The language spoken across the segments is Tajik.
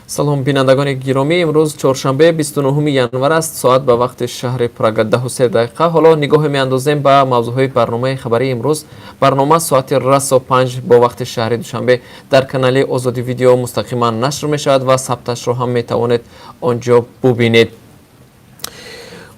Салом, бинандагони гиромӣ. Имрӯз чоршанбе, 29 январ аст. Соат ба вақти шаҳри Прага 10:03. Ҳоло нигоҳе меандозем ба мавзӯъҳои барномаи хабарии имрӯз. Барнома соати расо 5 бо вақти шаҳри Душанбе дар канали Озодӣ Видео мустақиман нашр мешавад ва сабташро ҳам метавонед он ҷо бубинед.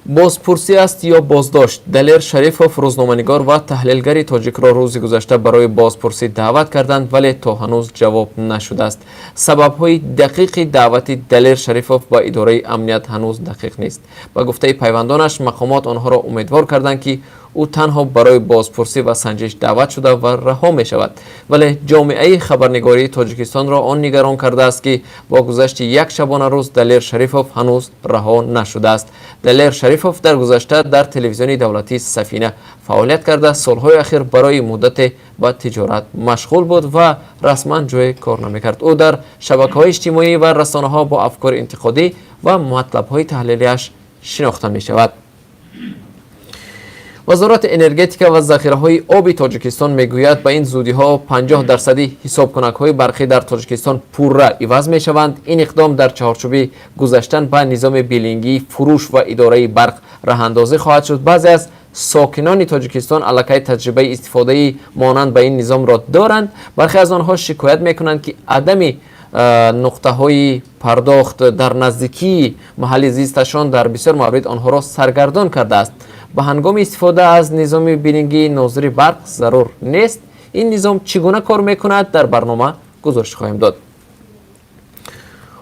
Бозпурсӣ аст ё боздошт? Далер Шарифов, рӯзноманигор ва таҳлилгари тоҷикро, рӯзи гузашта барои бозпурсӣ даъват карданд, вале то ҳанӯз ҷавоб нашудааст. Сабабҳои дақиқи даъвати Далер Шарифов ба идораи амният ҳанӯз дақиқ нест. Ба гуфтаи пайвандонаш, мақомот онҳоро умедвор карданд, ки ӯ танҳо барои бозпурсӣ ва санҷиш даъват шуда ва раҳо мешавад, вале ҷомеаи хабарнигории Тоҷикистонро он нигарон кардааст, ки бо гузашти як шабонарӯз Далер Шарифов ҳанӯз раҳо нашудааст. Далер Шарифов дар гузашта дар телевизиони давлатии Сафина фаъолият карда, солҳои ахир барои муддате ба тиҷорат машғул буд ва расман ҷое кор намекард. Ӯ дар шабакаҳои иҷтимоӣ ва расонаҳо бо афкори интиқодӣ ва матлабҳои таҳлилиаш шинохта мешавад. Вазорати энергетика ва захираҳои оби Тоҷикистон мегӯяд, ба ин зудиҳо 50 дарсади ҳисобкунакҳои барқӣ дар Тоҷикистон пурра иваз мешаванд. Ин иқдом дар чаҳорчӯби гузаштан ба низоми биллингии фурӯш ва идораи барқ раҳандозӣ хоҳад шуд. Баъзе аз сокинони Тоҷикистон аллакай таҷрибаи истифодаи монанд ба ин низомро доранд. Бархе аз онҳо шикоят мекунанд, ки адами нуқтаҳои пардохт дар наздикии маҳалли зисташон дар бисёр маврид онҳоро саргардон кардааст. Ба ҳангоми истифода аз низоми биллингӣ нозири барқ зарур нест. Ин низом чӣ гуна кор мекунад, дар барнома гузориш хоҳем дод.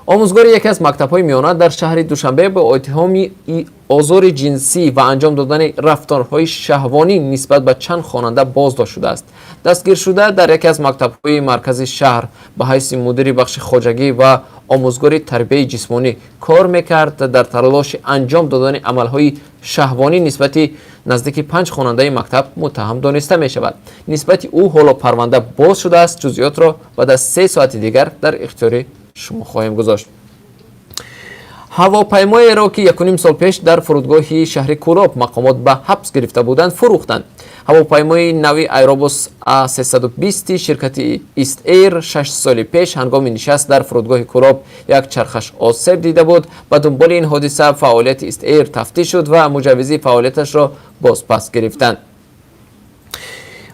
Омӯзгори яке аз мактабҳои миёна дар шаҳри Душанбе бо иттиҳоми озори ҷинсӣ ва анҷом додани рафторҳои шаҳвонӣ нисбат ба чанд хонанда боздошт шудааст. Дастгиршуда дар яке аз мактабҳои маркази шаҳр ба ҳайси мудири бахши хоҷагӣ ва омӯзгори тарбияи ҷисмонӣ кор мекард. Дар талоши анҷом додани амалҳои шаҳвонӣ нисбати наздики панҷ хонандаи мактаб муттаҳам дониста мешавад. Нисбати ӯ ҳоло парванда боз шудааст. Ҷузъиётро баъд аз 3 соати дигар дар ихтиёри шумо хоҳем гузошт. Ҳавопаймоеро, ки якуним сол пеш дар фурудгоҳи шаҳри Кӯлоб мақомот ба ҳабс гирифта буданд, фурӯхтанд. Ҳавопаймои нави Airbus A320 ширкати East Air 6 соли пеш ҳангоми нишаст дар фурудгоҳи Кӯлоб як чархаш осеб дида буд. Ба дунболи ин ҳодиса фаъолияти East Air тафтиш шуд ва муҷаввизи фаъолияташро бозпас гирифтанд.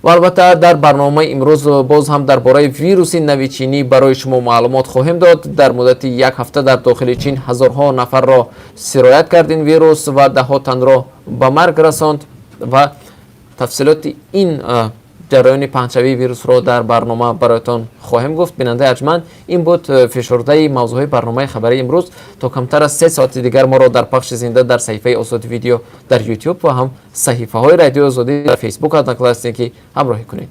Ва албатта, дар барномаи имрӯз боз ҳам дар бораи вируси нави чинӣ барои шумо маълумот хоҳем дод. Дар муддати як ҳафта дар дохили Чин ҳазорҳо нафарро сироят кард ин вирус ва даҳҳо танро ба марг расонд. Ва тафсилоти ин ҷараёни паҳншавии вирусро дар барнома бароятон хоҳем гуфт. Бинандаи арҷманд, ин буд фишурдаи мавзӯъҳои барномаи хабарии имрӯз. То камтар аз 3 соати дигар моро дар пахши зинда дар саҳифаи Озоди Видео дар Ютуб ва ҳам саҳифаҳои Радиои Озодӣ дар Фейсбук, Одноклассники ҳамроҳӣ кунед.